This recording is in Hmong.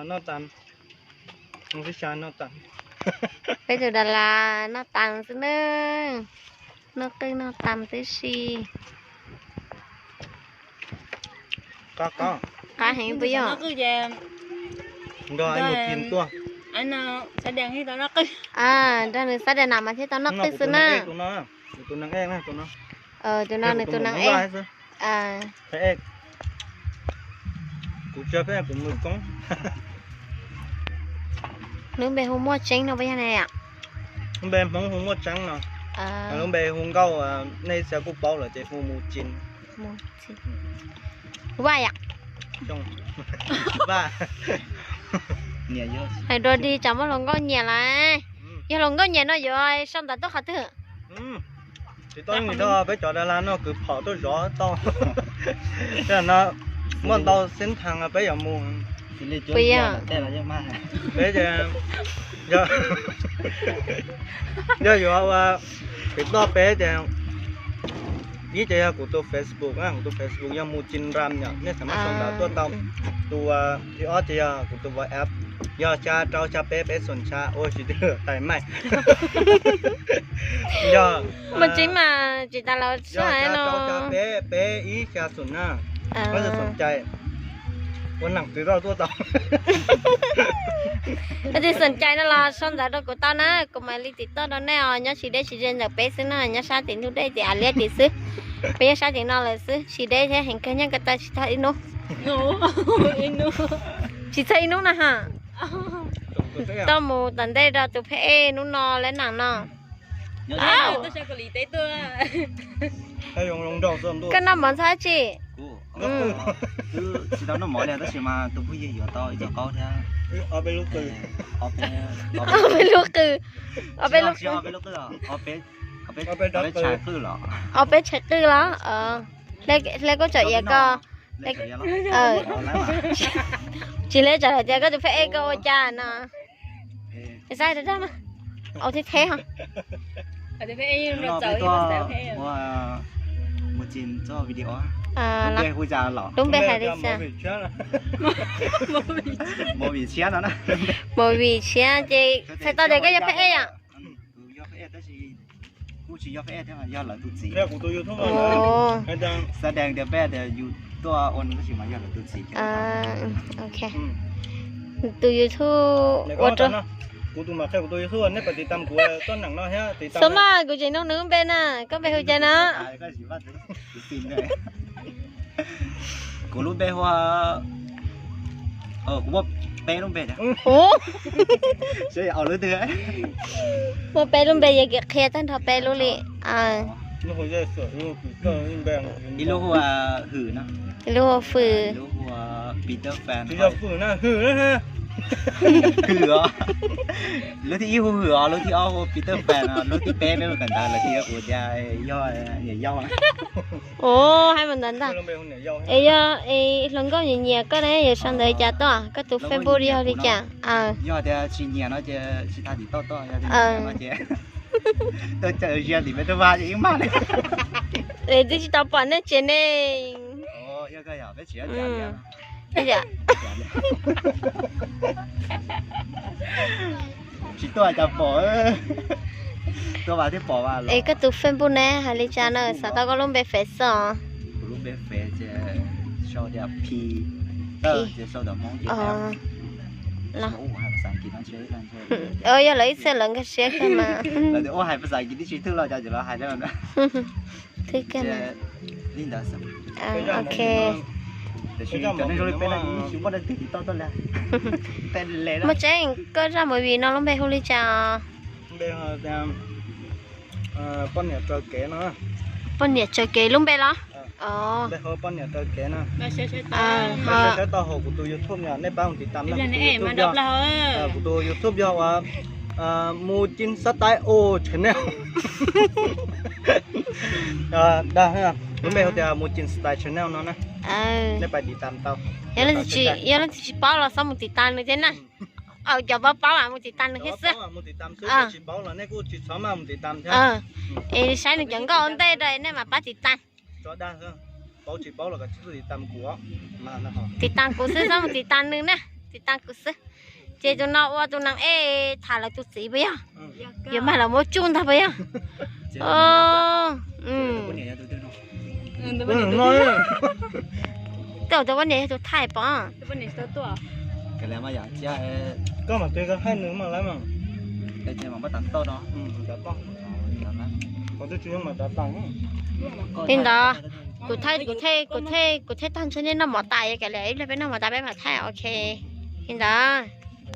Noj tas, noj tas. Peb tus Das Las noj tas xwb na. Noj qwj noj tas tib si. Qab heev puas yog? Nrog mus kin tuaj. Nrog nws xab das nas mas thiaj tau noj qwj xwb na. Tus no nws tus neeg ej. Kuv tsis pheej kuv mus koob. Lub npe hu Muaj Tseeb no puas yog ne? Lub npe Hmoob hu Muaj Tseeb no. Lub npe hu nkauj, nej xav kuj paub lawm ces hu Mus Tseeb. Vaj yom. Hais dua dig tsam muaj hluas nkauj nyiam lawm. Yog hluas nkauj nyiam no yuav sau ntawv tuaj qhov twg? Tsis tau, peb cov Das Las no kwv phom tuaj zov tau. Muaj ntau xeeb thaas peb yuav mus. Puas yog? Peb ces yog yuav ua kwv toj peb ces ib ces yog kuv tus Facebook, kuv tus Facebook yog Mus Tseeb Nram yom, nej xav muab sau ntawv tuaj tau. Tus thib ob ces yog kuv tus WhatsApp, yog xya rau xya peb peb xoom xya, ua tsis twg tais maij. Yog Mus Tseeb mas tsis tas los xya rau xya peb peb ib xya xoom na. Koj xav xoom cai ua neeg twv tau tuaj tau. Yog tus xoom cai no los sau ntawv rau kuv tau na, kuv mam li tim toj rau nej os. Nyob tsis deb tsis ze ntawm peb xwb no, nyob sab tim ntug dej tim av liab tim xwb. Peb nyob sab tim no lawm xwb, tsis deb thiab, heev kawg, nyob ko taw tsis txog ib hnub. Tsis txog ib hnub na ha. Tau mus tom ntej rau tus phab ej hnub no lawm na no. Koj noj mov ntxhab tsi? Tsis tau noj mov li tab sis mas tus phooj ywg yuav tau ib co qaub thiab. Ob peb lub qws. Ob peb lub qws. Ob peb tshais qwj los? Hle kuj tsom iav ko. Tsis hle tsom hais tias koj tus phab ej koj ua cas no. Xav au thiab thiab. Lub npe hais li xwb. Movie tshiab no na. Movie tshiab ces txhais tau tias koj yog phab ej yom? Xav deev tias peb tias yus tuaj ua no tab sis mas yog lawv tus txiv. Tus YouTube ua rau. Xov mas kuv tseem nug nws lub npe na, koj npe hu cas no? Kuv lub npe hu, kuv muaj peb lub npe. Muaj peb lub npe, yog kiv qhia tag nrho peb lub li. Ib lub hu Hwm no. Ib lub hu Hwm. Ib lub hu Peter Fan. Hwm os. Lub thib ib hu Hwm os, lub thib ob hu Peter Fan os, lub thib peb peb mus kawm ntawv lawv tias kuv tias yog niam yau. Ua hais mus ntawd ntag. Es yog hluas nkauj nyiam nyiam koj ne, yuav sau ntawv cas tuaj, koj tus Facebook yog li cas? Yog tias tsis nyiam no ces tsis tas tim toj tuaj, yog tias nyiam no ces tuaj caw zia tim peb rab vaj ces yeej mag li. Es twb tsis tau pom nej tsev neeg. Tsis tuaj cas pom, tuaj vas thiab pom vas. Es koj tus Facebook ne hais li cas na, xav tau koj lub npe fev xwb os. Kuv lub npe fev ces sau tias P, ces sau ntawv Hmoob ces F. Yog lawv ib txhia lawv nkag siab kawg mas. Lawv tias ua hais pas xas Askiv tib si twb los cas ces lawv hais thiab. Twb kawg mas. Ok. Muaj Tseeb, koj zaj movie no lub npe hu li cas os? Poj niam raws kev no. Poj niam raws kev lub npe los? Poj niam raws kev no. Saib tau hauv kuv tus YouTube no, nej pab mus tiv tam no. Kuv tus YouTube yog, kuv tus YouTube yog ua Mus Cin Xav Tais Os Channel. Dag, lub npe hu tias Mus Cin Style Channel no na. Nej pab tiv tam tau. Yog leej twg tsis paub los xob mus tiv tam nws thiab na. Cov paub paub mas mus tiv tam nws thiab xwb. Mus tiv tam xwb, cov tsis paub los nej kuj tsis txhob maj mus tiv tam thiab. Es saib nws cov nkauj ua ntej rau nej mam pab tiv tam. Tso dag, paub tsis paub los kav tsij tiv tam kuv. Tiv tam kuv xwb, xob mus tiv tam nws na. Txiv tas kuv xwb. Ces tus no ua tus neeg ej tham lawv tus txiv puas yog? Yuav mag los muab tsuj ntag puas yog? Tej tus poj niam yog tus thaij pom. Li ntawd, kuv thaij, kuv thaij, kuv thaij tag ntshe nej noj mov tas, kav liam ib pliag peb noj mov tas peb mam thaij, ok. Li ntawd.